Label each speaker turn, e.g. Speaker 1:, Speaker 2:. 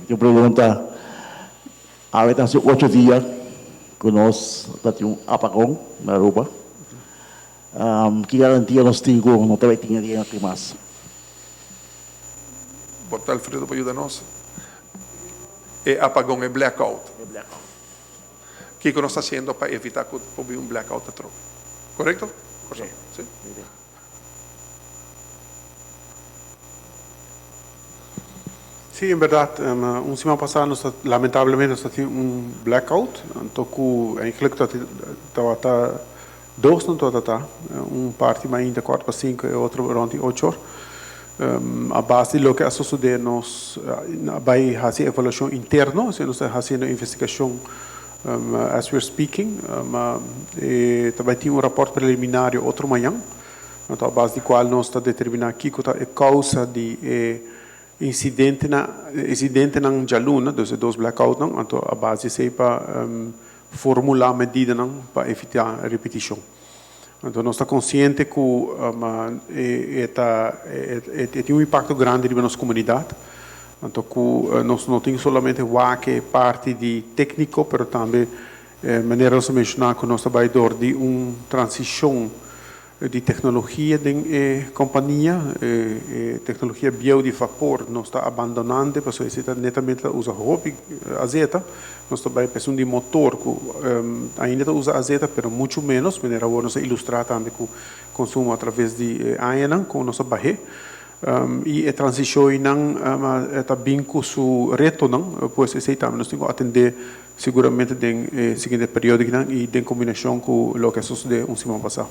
Speaker 1: Mi tin un pregunta. Awe ta hasi ocho dia ku nos ta tin un apagon na Aruba. Ki garantia nos tin ku no ta bai tin e dia aki mas?
Speaker 2: Por ta Alfredo por yuda nos? E apagon, e blackout.
Speaker 1: E blackout.
Speaker 2: Kiko nos ta hasiendo pa evita ku por bin un blackout atrobe? Korekto?
Speaker 1: Sí.
Speaker 2: Sí.
Speaker 3: Sí, en berdad, un siman pasá nos ta, lamentablemente nos ta tin un blackout, anto ku eigenlijk ta tabata dos nan tabata ta, un parti mainta kuart pa sinku e otro rond di ocho or. A base di loke a sosodé nos a bai hasi evaluashon interno, asina nos ta hasiendo investigashon as we are speaking, e ta bai tin un rapòrt preliminario otro mañan. Anto a base di cual nos ta determina kico ta e causa di e incidentenan incidentenan djaluna, dus e dos blackoutnan, anto a base di esey pa formula medidanan pa evita repeticion. Anto nos ta consciente cu e ta e tin un impacto grandi riba nos comunidad, anto cu nos no tin solamente wak e parti di tecnico, pero tambe Manera nos a menshoná ku nos ta bai dor di un transishon di teknologia den e kompania. E teknologia bieu di vapor nos ta abandonando pasobra esei ta netamente ta usa hopi azeta. Nos ta bai pa esun di motor ku ainda ta usa azeta pero muchu ménos, manera awor nos a ilustrá tambe ku konsumo atraves di e añanan kon nos a bah'é. I e transishonnan ta bin ku su retonan, pues esei tambe nos tin ku atendé Siguramente den e siguiente periodo kinan y den combinacion cu loke a sosode un siman pasa.